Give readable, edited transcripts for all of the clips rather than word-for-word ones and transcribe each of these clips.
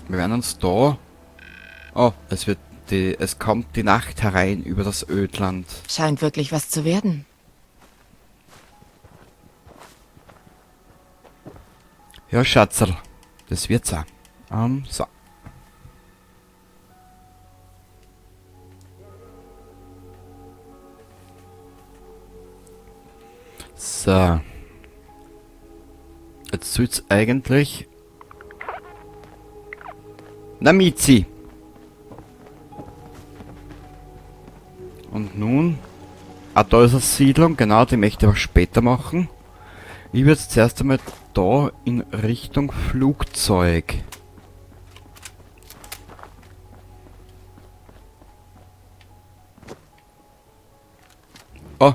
Wir werden uns da... Oh, es kommt die Nacht herein über das Ödland. Scheint wirklich was zu werden. Ja, Schatzerl. Das wird's auch. So. So. Jetzt soll's eigentlich... Na, Mizi! Und nun... Ah, da ist eine Siedlung, genau, die möchte ich aber später machen. Ich würd's zuerst einmal da in Richtung Flugzeug. Oh.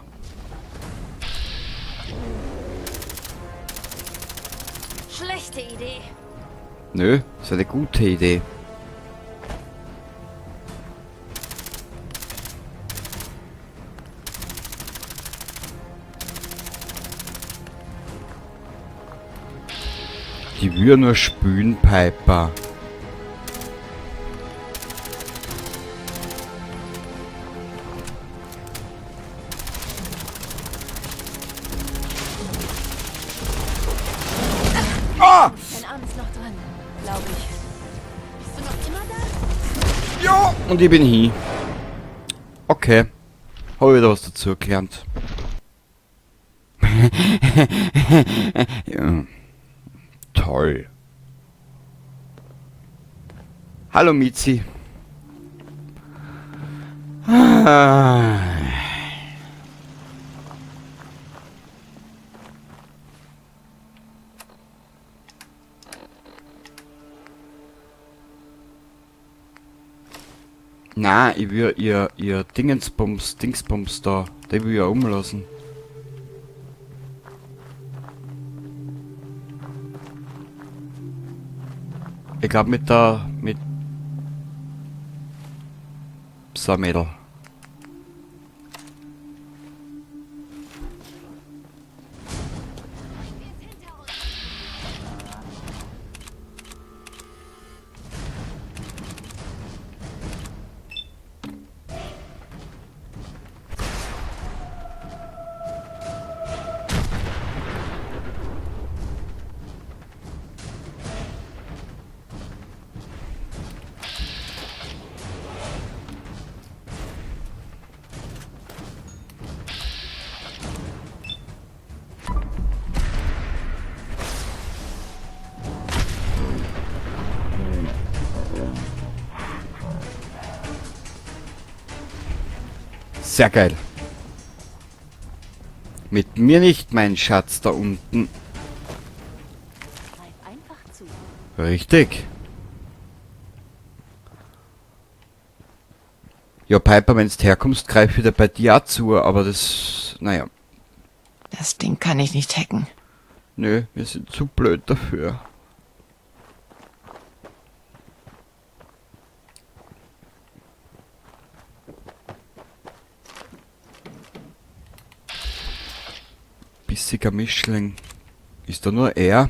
Schlechte Idee. Nö, ist eine gute Idee. Die will nur spülen, Piper. Ah! Dein Arm ist noch dran, glaub ich. Bist du noch immer da? Ja, und ich bin hin. Okay. Hab ich wieder was dazu gelernt. Ja. Toll. Hallo Mizi. Ah. Na, ich will ihr Dingsbums da, den will ich ja umlassen. Ich glaub mit der, mit so ein Mädel. Sehr geil. Mit mir nicht, mein Schatz, da unten. Greif einfach zu. Richtig. Ja, Piper, wenn's du herkommst, greif wieder bei dir auch zu, aber das... Naja. Das Ding kann ich nicht hacken. Nö, wir sind zu blöd dafür. Bissiger Mischling. Ist da nur er?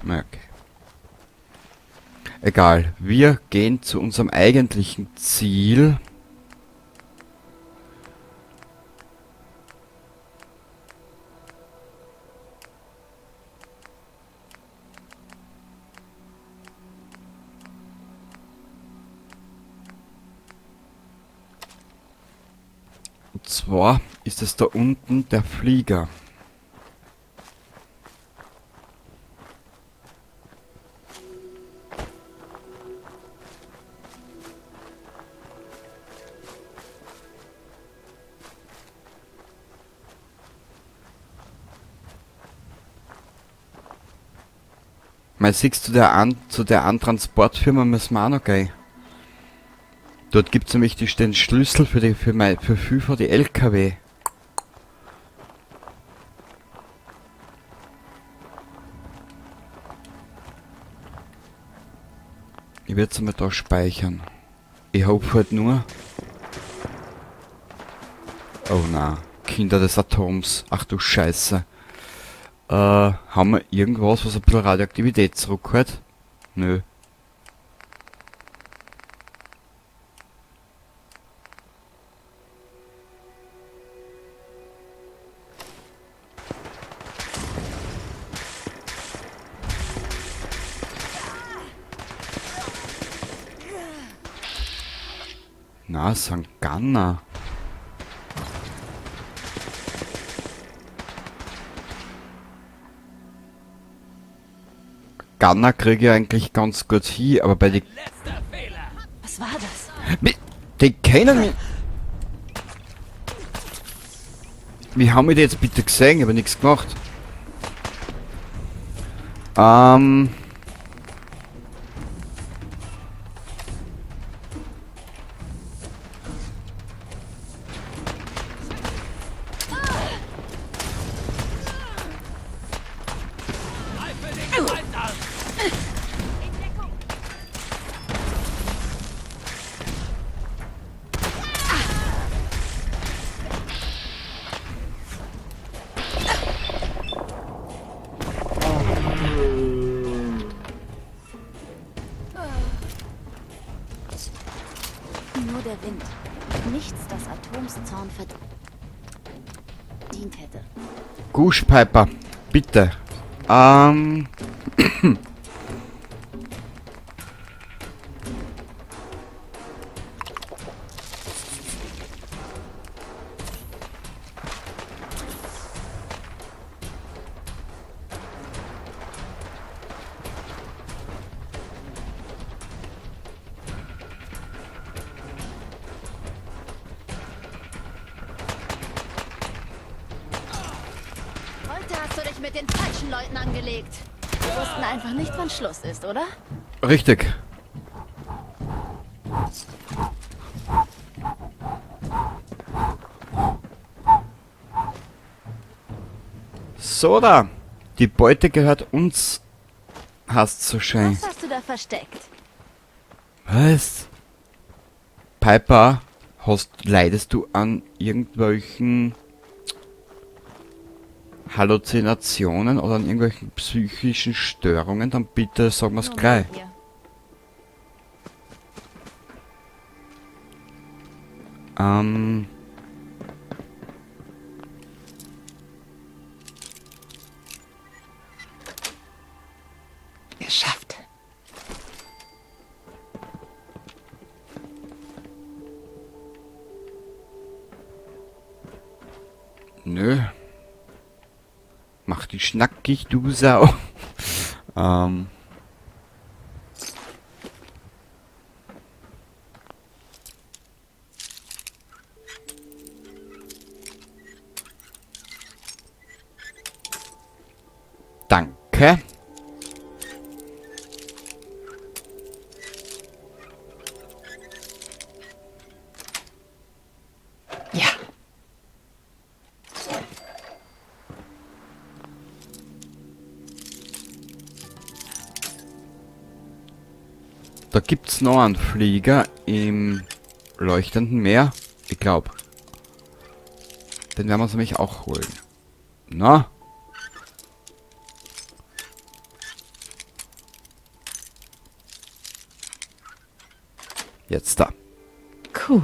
Na, okay. Egal. Wir gehen zu unserem eigentlichen Ziel. Und zwar ist es da unten der Flieger. Mal siehst du, zu der an Transportfirma müssen wir auch noch gehen. Dort gibt's nämlich den Schlüssel für FIFA, die LKW. Ich werd's einmal da speichern. Ich hoffe halt nur. Oh na, Kinder des Atoms. Ach du Scheiße. Haben wir irgendwas, was ein bisschen Radioaktivität zurückhält? Nö. Na, sind Gunner. Gunner kriege ich eigentlich ganz gut hin, aber bei den... Was war das? Die kennen mich... Wie haben wir die jetzt bitte gesehen? Ich habe nichts gemacht. Nur der Wind. Nichts, das Atoms Zorn verdient hätte. Gusch, Piper, bitte. Heute hast du dich mit den falschen Leuten angelegt. Wir wussten einfach nicht, wann Schluss ist, oder? Richtig. So da. Die Beute gehört uns. Hast so schön. Was hast du da versteckt? Was? Piper, leidest du an irgendwelchen Halluzinationen oder an irgendwelchen psychischen Störungen? Dann bitte sag mir's gleich. Geschafft. Nö. Mach dich schnackig, du Sau. Danke. Ja. Da gibt's noch einen Flieger im leuchtenden Meer. Ich glaub. Den werden wir uns nämlich auch holen. Na? Jetzt da. Cool.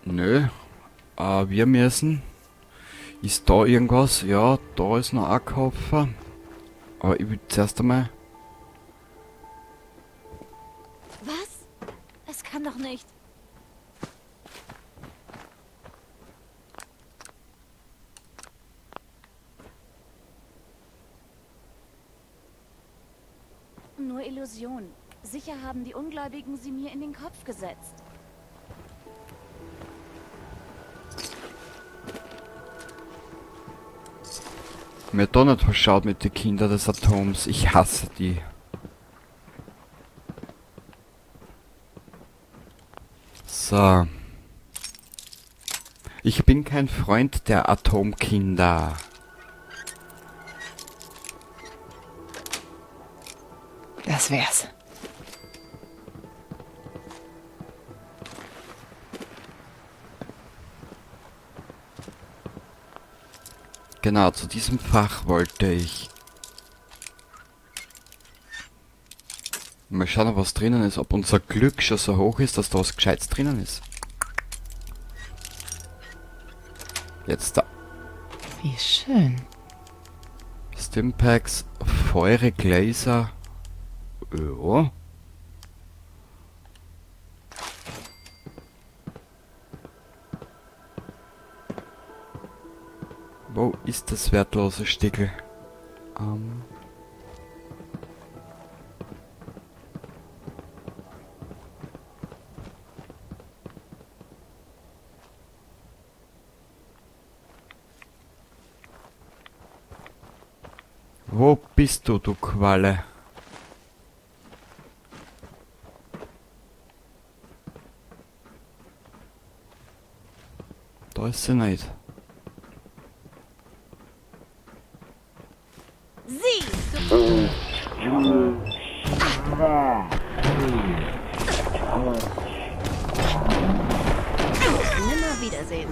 Nö. Wir müssen... Ist da irgendwas? Ja, da ist noch ein Koffer. Aber ich will zuerst einmal... Was? Es kann doch nicht. Nur Illusion. Sicher haben die Ungläubigen sie mir in den Kopf gesetzt. Mir da nicht verschaut mit den Kindern des Atoms. Ich hasse die. So. Ich bin kein Freund der Atomkinder. Das wär's. Genau, zu diesem Fach wollte ich. Mal schauen, ob was drinnen ist, ob unser Glück schon so hoch ist, dass da was Gescheites drinnen ist. Jetzt da. Wie schön. Stimpacks, Feure, Gläser, Ja. Wo ist das wertlose Stickel? Wo bist du, du Qualle? Da ist sie nicht. Sieh! Du Nimmer wiedersehen.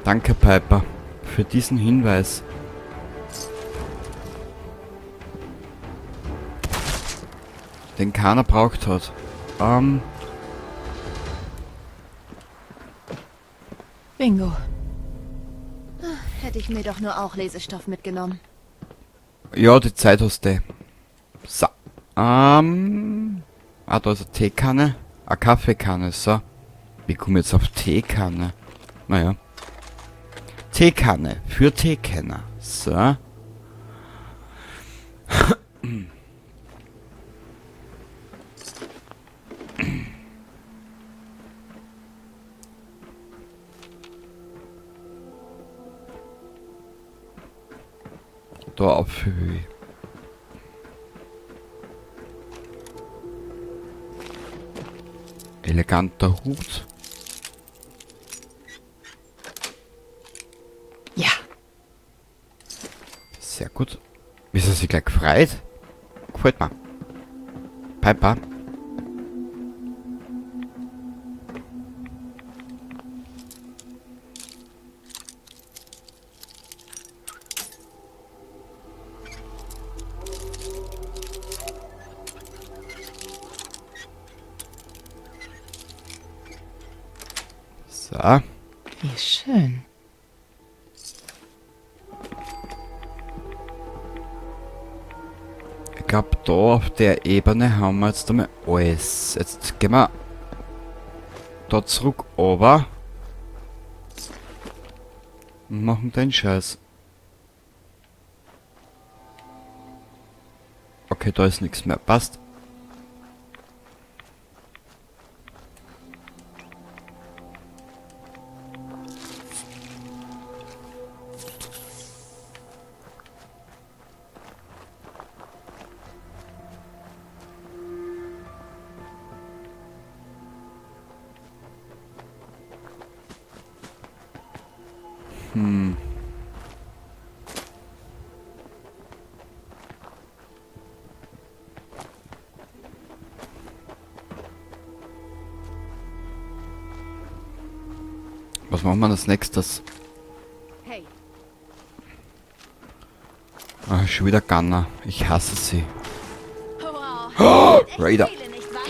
Danke, Piper, für diesen Hinweis. Den keiner braucht hat. Bingo. Ach, hätte ich mir doch nur auch Lesestoff mitgenommen. Ja, die Zeit hast du. So. Ah, da ist eine Teekanne. Eine Kaffeekanne, so. Wie komme ich jetzt auf Teekanne? Naja. Teekanne für Teekenner. So. Da auf Höhe. Eleganter Hut. Ja. Sehr gut. Wieso sie gleich gefreut? Gefällt mir. Piper. So. Wie schön. Ich glaub, da auf der Ebene haben wir jetzt einmal alles. Jetzt gehen wir da zurück runter und machen den Scheiß. Okay, da ist nichts mehr. Passt. Was machen wir als nächstes? Hey. Ah, schon wieder Gunner. Ich hasse sie. Wow. Oh, Echt Raider. viele, nicht wahr?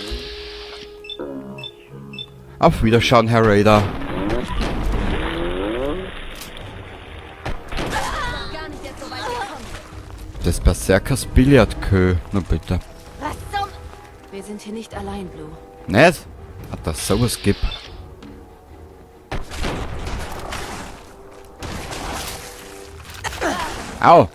Auf Wiederschauen, Herr Raider. Gar nicht erst so weit gekommen. Das Berserkers Billardkö. Na bitte. Was zum... Wir sind hier nicht allein, Blue. Nicht? Hat das sowas gibt. Au!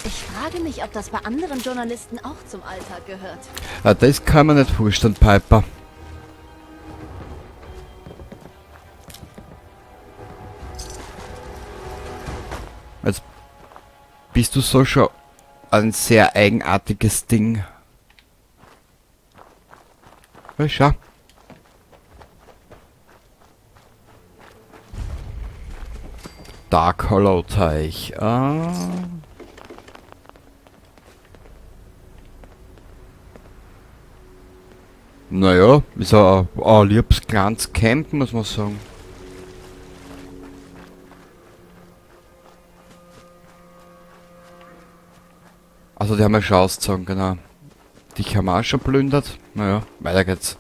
Ich frage mich, ob das bei anderen Journalisten auch zum Alltag gehört. Ah, das kann man nicht vorstellen, Piper. Jetzt bist du so schon ein sehr eigenartiges Ding. Ja, schau. Dark Hollow Teich. Ah. Naja, ist ein liebes kleines Camp, muss man sagen. Also die haben wir schon ausgezogen, genau. Dich haben wir auch schon plündert. Naja, weiter geht's.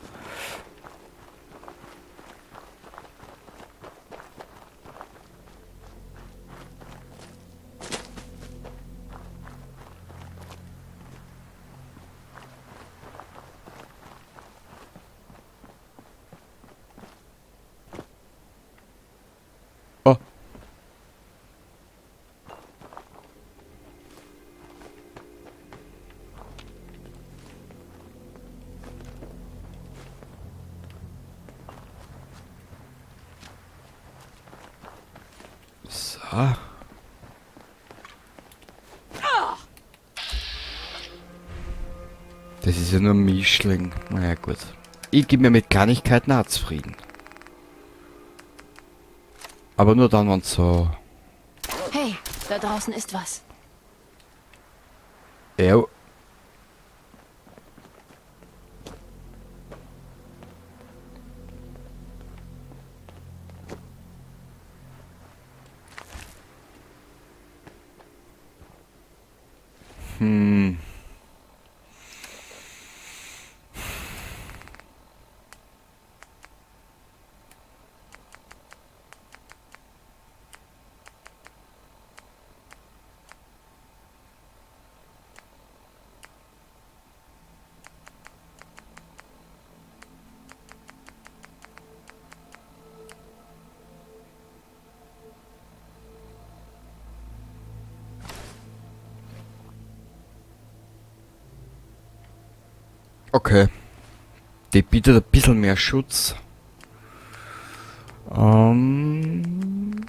Oh. So. Das ist ja nur ein Mischling. Naja, gut. Ich gebe mir mit Kleinigkeiten auch zufrieden. Aber nur dann, wenn's so... Hey, da draußen ist was. Ja. Okay. Die bietet ein bisschen mehr Schutz. Und...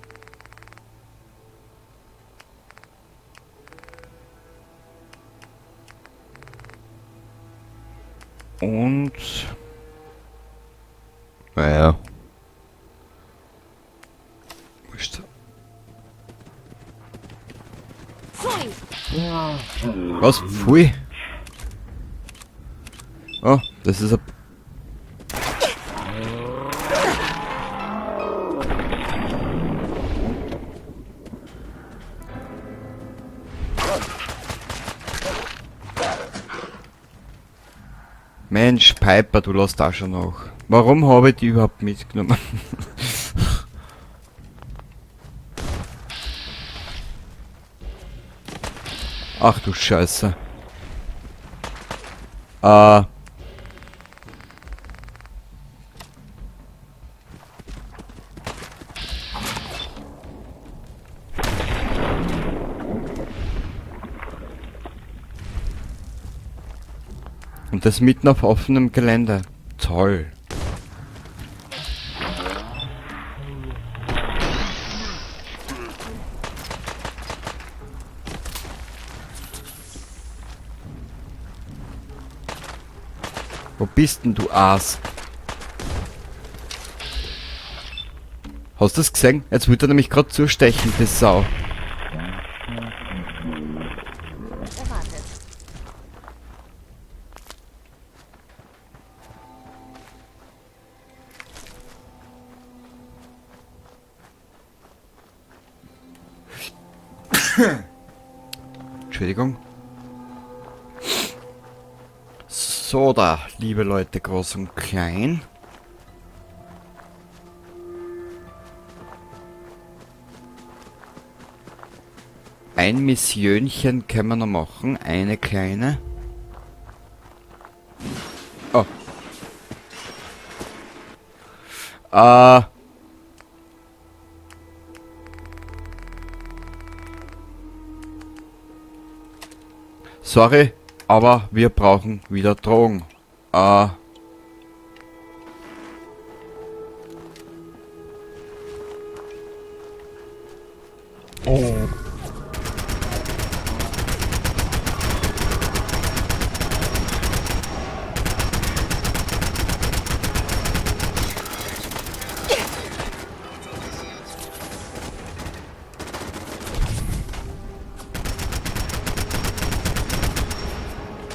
Naja. Wurscht. Pfui! Was? Pfui? Oh, das ist ein... Mensch, Piper, du lässt auch schon nach. Warum habe ich die überhaupt mitgenommen? Ach du Scheiße. Und das mitten auf offenem Gelände. Toll. Wo bist denn du, Aas? Hast du das gesehen? Jetzt wird er nämlich grad zustechen, die Sau. Entschuldigung. So da, liebe Leute, groß und klein. Ein Missionchen können wir noch machen, eine kleine. Oh. Sorry, aber wir brauchen wieder Drogen. Oh.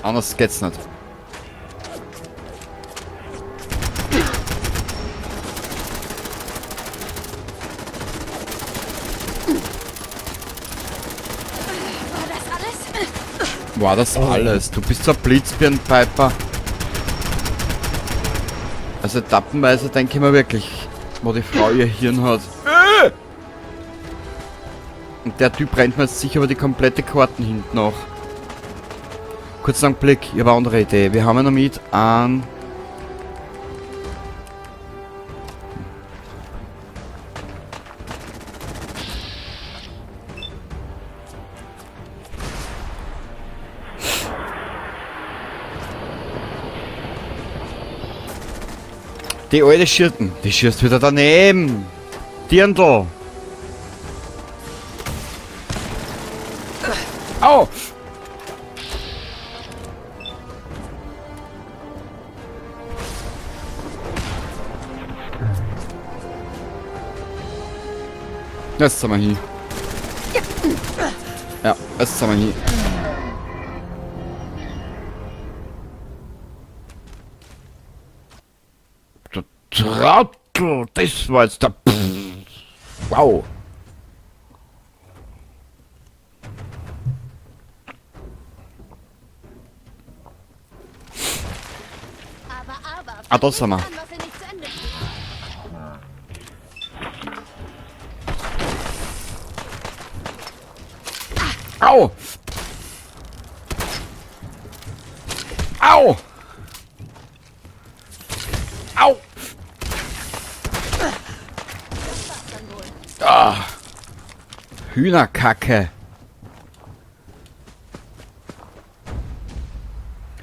Anders geht's nicht. War das alles? War das alles? Du bist so ein Blitzbirn, Piper. Also etappenweise denke ich mir wirklich, wo die Frau ihr Hirn hat. Und der Typ rennt mir jetzt sicher über die komplette Karten hinten noch. Kurzen Augenblick, ich habe eine andere Idee. Wir haben ja noch mit an... Die alte Schirten, die schießt wieder daneben. Dirndl. Au! Jetzt sind wir hier. Ja, jetzt sind wir hier. Der Trottel, das war jetzt der... Wow. Aber, Ah, da sind wir. an, was ihr nicht zu Ende bringt. Au! Au! Au! Ah. Hühnerkacke.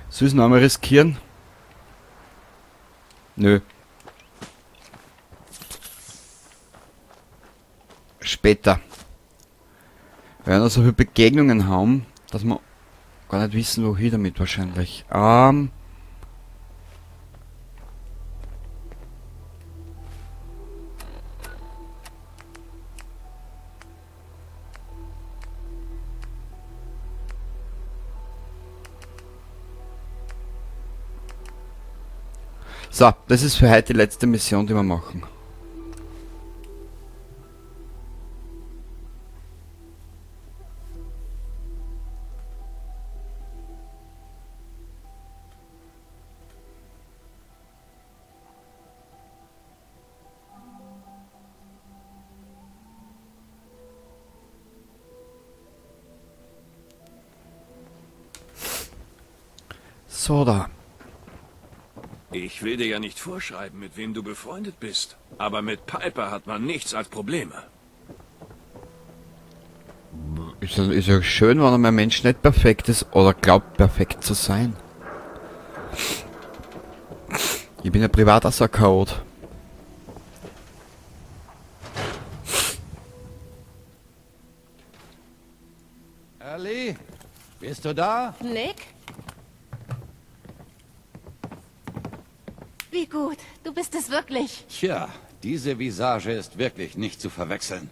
Soll ich's noch einmal riskieren? Nö. Später. Wir werden so viele Begegnungen haben, dass wir gar nicht wissen, wohin damit wahrscheinlich. So, das ist für heute die letzte Mission, die wir machen. So, da. Ich will dir ja nicht vorschreiben, mit wem du befreundet bist. Aber mit Piper hat man nichts als Probleme. Ist ja schön, wenn einmal ein Mensch nicht perfekt ist oder glaubt, perfekt zu sein. Ich bin ja privat auch so ein Chaot. Ellie, bist du da? Nick? Wie gut, du bist es wirklich. Tja, diese Visage ist wirklich nicht zu verwechseln.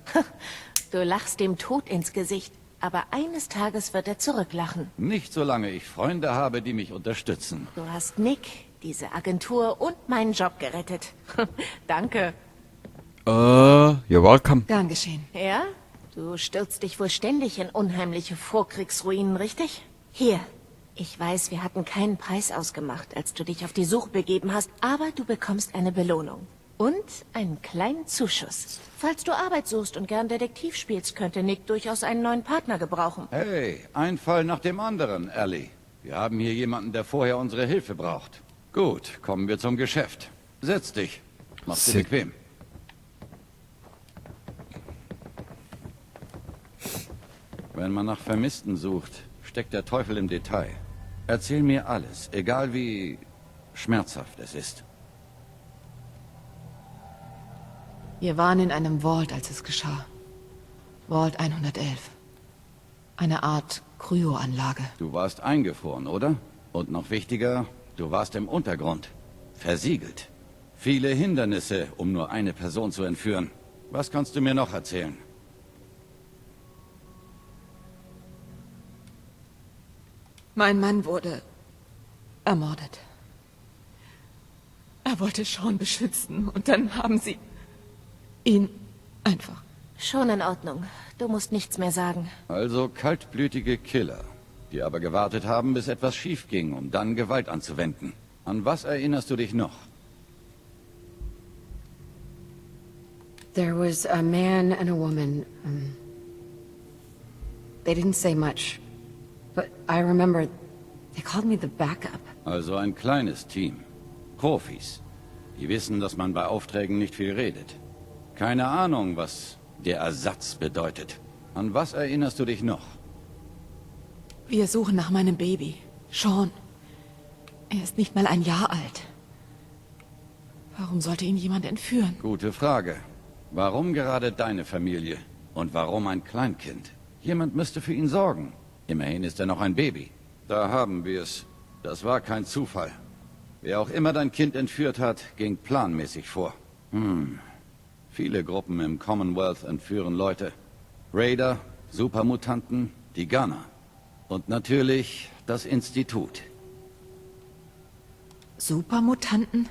Du lachst dem Tod ins Gesicht, aber eines Tages wird er zurücklachen. Nicht solange ich Freunde habe, die mich unterstützen. Du hast Nick, diese Agentur und meinen Job gerettet. Danke. You're welcome. Gern geschehen. Ja? Du stürzt dich wohl ständig in unheimliche Vorkriegsruinen, richtig? Hier. Ich weiß, wir hatten keinen Preis ausgemacht, als du dich auf die Suche begeben hast, aber du bekommst eine Belohnung. Und einen kleinen Zuschuss. Falls du Arbeit suchst und gern Detektiv spielst, könnte Nick durchaus einen neuen Partner gebrauchen. Hey, ein Fall nach dem anderen, Ellie. Wir haben hier jemanden, der vorher unsere Hilfe braucht. Gut, kommen wir zum Geschäft. Setz dich. Mach's dir bequem. Wenn man nach Vermissten sucht, steckt der Teufel im Detail. Erzähl mir alles, egal wie schmerzhaft es ist. Wir waren in einem Vault, als es geschah. Vault 111. Eine Art Kryoanlage. Du warst eingefroren, oder? Und noch wichtiger, du warst im Untergrund. Versiegelt. Viele Hindernisse, um nur eine Person zu entführen. Was kannst du mir noch erzählen? Mein Mann wurde ermordet. Er wollte Sean beschützen und dann haben sie ihn einfach... Schon in Ordnung. Du musst nichts mehr sagen. Also kaltblütige Killer. Die aber gewartet haben, bis etwas schief ging, um dann Gewalt anzuwenden. An was erinnerst du dich noch? There was a man and a woman. They didn't say much, but I remember they called me the backup. Also ein kleines Team. Profis. Die wissen, dass man bei Aufträgen nicht viel redet. Keine Ahnung, was der Ersatz bedeutet. An was erinnerst du dich noch? Wir suchen nach meinem Baby, Sean. Er ist nicht mal ein Jahr alt. Warum sollte ihn jemand entführen? Gute Frage. Warum gerade deine Familie? Und warum ein Kleinkind? Jemand müsste für ihn sorgen. Immerhin ist er noch ein Baby. Da haben wir's. Das war kein Zufall. Wer auch immer dein Kind entführt hat, ging planmäßig vor. Viele Gruppen im Commonwealth entführen Leute. Raider, Supermutanten, die Gunner. Und natürlich das Institut. Supermutanten?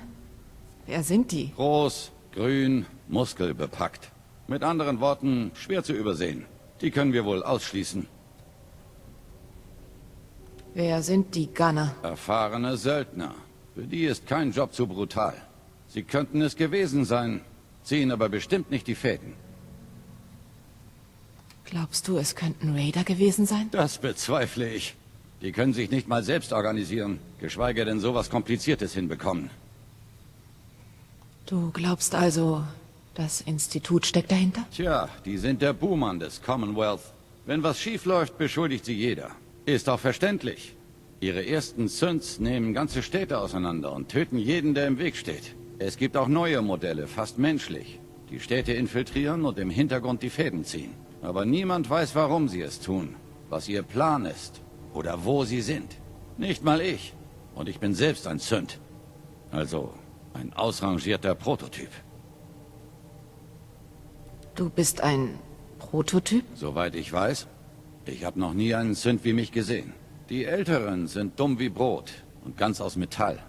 Wer sind die? Groß, grün, muskelbepackt. Mit anderen Worten, schwer zu übersehen. Die können wir wohl ausschließen. Wer sind die Gunner? Erfahrene Söldner. Für die ist kein Job zu brutal. Sie könnten es gewesen sein, ziehen aber bestimmt nicht die Fäden. Glaubst du, es könnten Raider gewesen sein? Das bezweifle ich. Die können sich nicht mal selbst organisieren, geschweige denn sowas Kompliziertes hinbekommen. Du glaubst also, das Institut steckt dahinter? Tja, die sind der Buhmann des Commonwealth. Wenn was schief läuft, beschuldigt sie jeder. Ist auch verständlich. Ihre ersten Synths nehmen ganze Städte auseinander und töten jeden, der im Weg steht. Es gibt auch neue Modelle, fast menschlich, die Städte infiltrieren und im Hintergrund die Fäden ziehen. Aber niemand weiß, warum sie es tun, was ihr Plan ist oder wo sie sind. Nicht mal ich. Und ich bin selbst ein Synth. Also ein ausrangierter Prototyp. Du bist ein Prototyp? Soweit ich weiß. Ich habe noch nie einen Synth wie mich gesehen. Die Älteren sind dumm wie Brot und ganz aus Metall.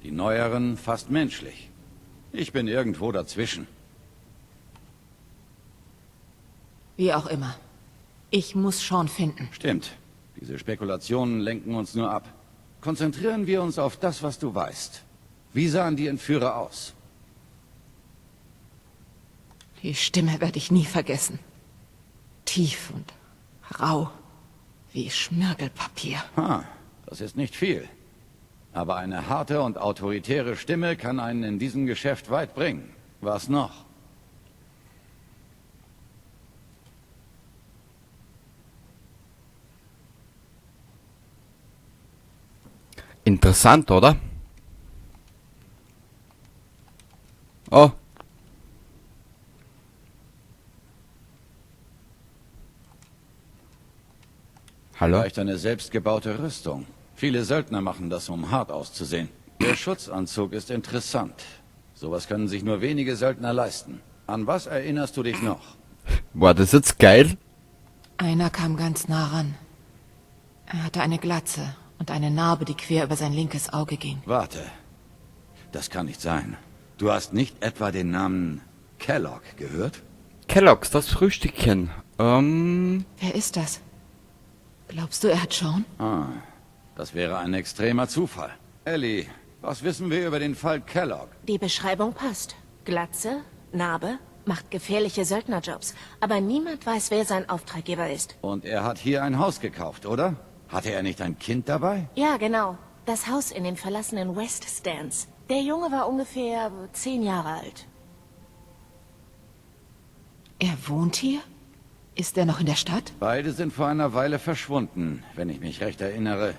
Die Neueren fast menschlich. Ich bin irgendwo dazwischen. Wie auch immer. Ich muss Sean finden. Stimmt. Diese Spekulationen lenken uns nur ab. Konzentrieren wir uns auf das, was du weißt. Wie sahen die Entführer aus? Die Stimme werde ich nie vergessen. Tief und rau, wie Schmirgelpapier. Ha, das ist nicht viel. Aber eine harte und autoritäre Stimme kann einen in diesem Geschäft weit bringen. Was noch? Interessant, oder? Oh. Hallo? Vielleicht eine selbstgebaute Rüstung. Viele Söldner machen das, um hart auszusehen. Der Schutzanzug ist interessant. Sowas können sich nur wenige Söldner leisten. An was erinnerst du dich noch? War das jetzt geil? Einer kam ganz nah ran. Er hatte eine Glatze und eine Narbe, die quer über sein linkes Auge ging. Warte. Das kann nicht sein. Du hast nicht etwa den Namen Kellogg gehört? Kellogg's, das Frühstückchen. Wer ist das? Glaubst du, er hat Sean? Ah, das wäre ein extremer Zufall. Ellie, was wissen wir über den Fall Kellogg? Die Beschreibung passt. Glatze, Narbe, macht gefährliche Söldnerjobs. Aber niemand weiß, wer sein Auftraggeber ist. Und er hat hier ein Haus gekauft, oder? Hatte er nicht ein Kind dabei? Ja, genau. Das Haus in den verlassenen West Stands. Der Junge war ungefähr 10 Jahre alt. Er wohnt hier? Ist er noch in der Stadt? Beide sind vor einer Weile verschwunden, wenn ich mich recht erinnere.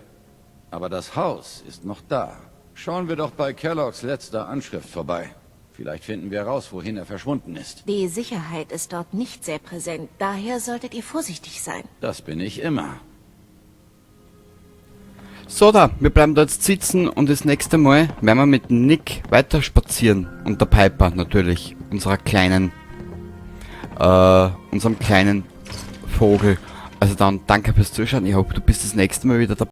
Aber das Haus ist noch da. Schauen wir doch bei Kelloggs letzter Anschrift vorbei. Vielleicht finden wir raus, wohin er verschwunden ist. Die Sicherheit ist dort nicht sehr präsent, daher solltet ihr vorsichtig sein. Das bin ich immer. So da, wir bleiben da jetzt sitzen und das nächste Mal werden wir mit Nick weiter spazieren. Und der Piper natürlich, unserer kleinen, unserem kleinen Vogel. Also dann, danke fürs Zuschauen. Ich hoffe, du bist das nächste Mal wieder dabei.